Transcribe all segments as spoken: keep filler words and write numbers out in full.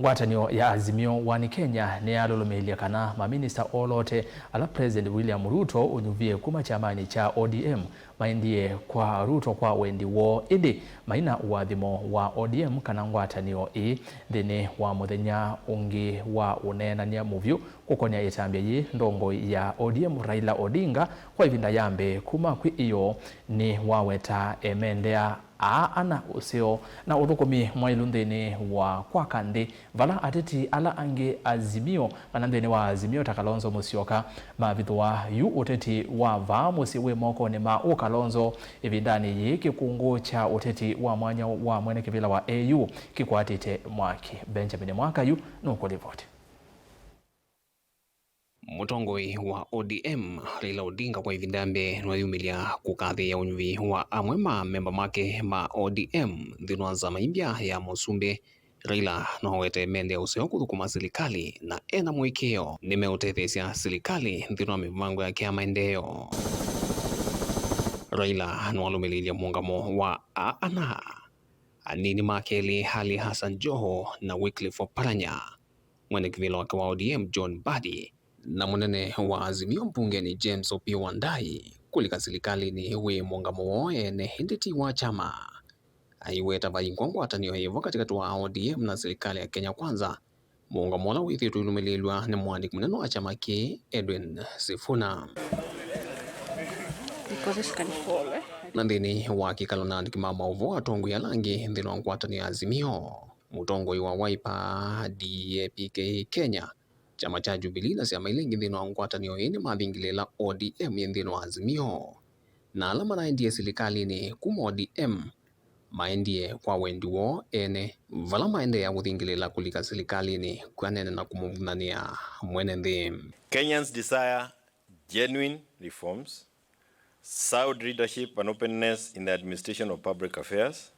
Ngwatanĩo ya Azimio One Kenya nĩyalũlũmĩĩlye kana maminista olote ala President William Ruto ũnyuvie kuma kyamanĩ kya O D M maendie kwa Ruto kwa wendi woo, ĩndĩ maina ũathimo wa O D M kana ngwatanĩo ĩĩ. Nthĩnĩ wa mũthenya ũngĩ wa ũneenany'a mũvyũ kũkonĩa ĩtambya yĩĩ, ndongoi ya O D M Raila Odinga kwa ĩvinda ya mbee kuma kwĩ ĩyoo nĩwaweta emendea aa ana ũseo na ũthũkũmi mwaĩlu nthĩnĩ wa kwaka nthĩ vala ateti ala angĩ Azimio kana nthĩnĩ wa Azimio ta Kalonzo Musyoka mavithũa. Yu ũteti wa vaa mũsyĩ wĩ mokonĩ ma ũ Kalonzo ĩvindanĩ yĩĩ kĩkũngũ kya ũteti wa mwanya wa mwene kĩvĩla wa A U kĩkwatĩte mwaki. Benjamin Mwaka yu nũkũlivoti. Mũtongoi wa O D M, Raila Odinga, kwa ĩvinda ya mbee nĩweyumĩlya kũkathĩĩa ũnyuvi wa amwe ma amemba make ma O D M nthĩnĩ wa nzama imbya ya mũsumbĩ. Raila nowete mende ũseo kũthũkũma silikalĩ na ena mũĩkĩĩo nĩmeũtetheesya silikalĩ nthĩnĩ wa mĩvango yake ya maendeeo. Raila nĩwalũmĩlĩilye mũũngamo wa aa ana anini make elĩ, Ali Hassan Joho na Wycliffe Oparanya. Mwene kĩvĩla wake wa O D M John Mbadi na mũnene wa Azimio mbungeni James Opiyo Wandayi kũlika silikalĩnĩ wĩ mũũngamo woo ene, ĩndĩ ti wa kyama. Aiweta vaingwa ngwatanĩo yĩvo katĩkatĩ wa O D M na silikalĩ ya Kenya Kwanza, mũũngamo ũla wĩthĩĩtwe ũilũmĩlĩĩlw'a nĩ mũandĩki mũnene wa kyama kĩĩ Edwin Sifuna. Na nthĩnĩ wa kĩkalo na andĩki ma maũvoo, atongoi ala angĩ nthĩnĩ wa ngwatanĩo ya Azimio, mũtongoi wa Wiper, D A P K Kenya, kyama kya Jubilee na syama ila ingĩ nthĩnĩ wa ngwatanĩo ĩĩ nĩmathingĩlĩĩla O D M yĩ nthĩnĩ wa Azimio. Na ala manaendie silikalĩnĩ kuma O D M maendie kwa wendi woo ene, vala maendeea kũthingĩlĩĩla kũlika silikalĩnĩ kwĩanene na kũmũvũthanĩa mwene nthĩ. Kenyans desire genuine reforms, sound leadership and openness in the administration of public affairs.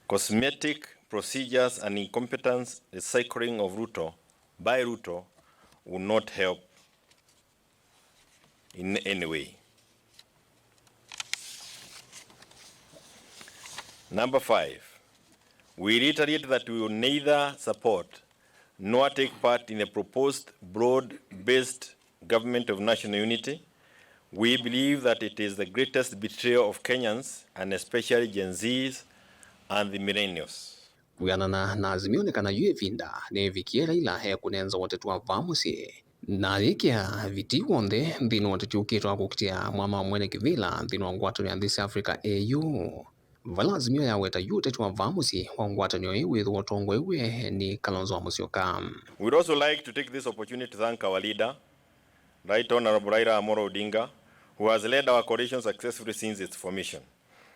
Cosmetic procedures and incompetence recycling of Ruto by Ruto will not help in any way. Number five, we reiterate that we will neither support nor take part in the proposed broad-based government of national unity. We believe that it is the greatest betrayal of Kenyans and especially Gen Zs and the millennials. Kwĩanana na Azimio nĩ kana yu ĩvinda nĩvikie Raila ekũnenza ũteti wa vaa mũsyĩ na ayĩkĩa vitii w'onthe nthĩnĩ wa ũteti ũkĩte wa kũkitĩa mwanya wa mwene kĩvĩla nthĩnĩ wa ngwatanĩo ya nthĩ sya Africa, A U. Vala Azimio yaweta yu ũteti wa vaa mũsyĩ wa ngwatanĩo ĩĩ wĩthĩwa ũtongoew'e nĩ Kalonzo wa Musyoka. We would also like to take this opportunity to thank our leader, Right Honorable Raila Amolo Odinga, who has led our coalition successfully since its formation.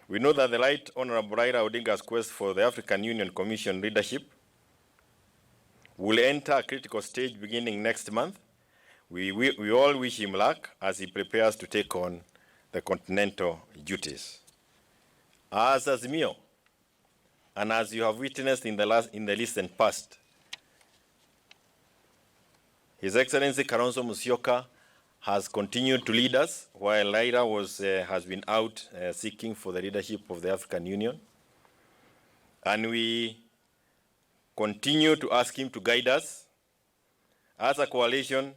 We know that the Right Honorable Raila Odinga's quest for the African Union Commission leadership will enter a critical stage beginning next month. We, we, we all wish him luck as he prepares to take on the continental duties. As Azimio, and as you have witnessed in the last, in the recent past, His Excellency Kalonzo Musyoka has continued to lead us while Raila was, uh, has been out, uh, seeking for the leadership of the African Union. And we continue to ask him to guide us as a coalition,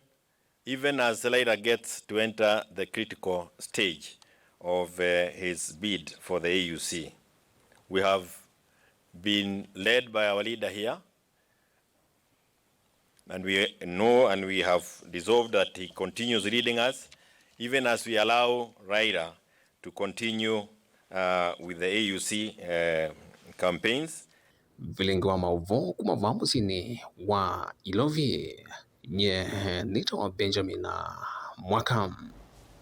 even as Raila gets to enter the critical stage of, uh, his bid for the A U C. We have been led by our leader here, and we know and we have resolved that he continues leading us, even as we allow Raila to continue, uh, with the A U C, uh, campaigns. Vilingi wa maũvoo kuma vaa mũsyĩnĩ wa Ilovi, nyie nĩtawa Benjamin Mwaka.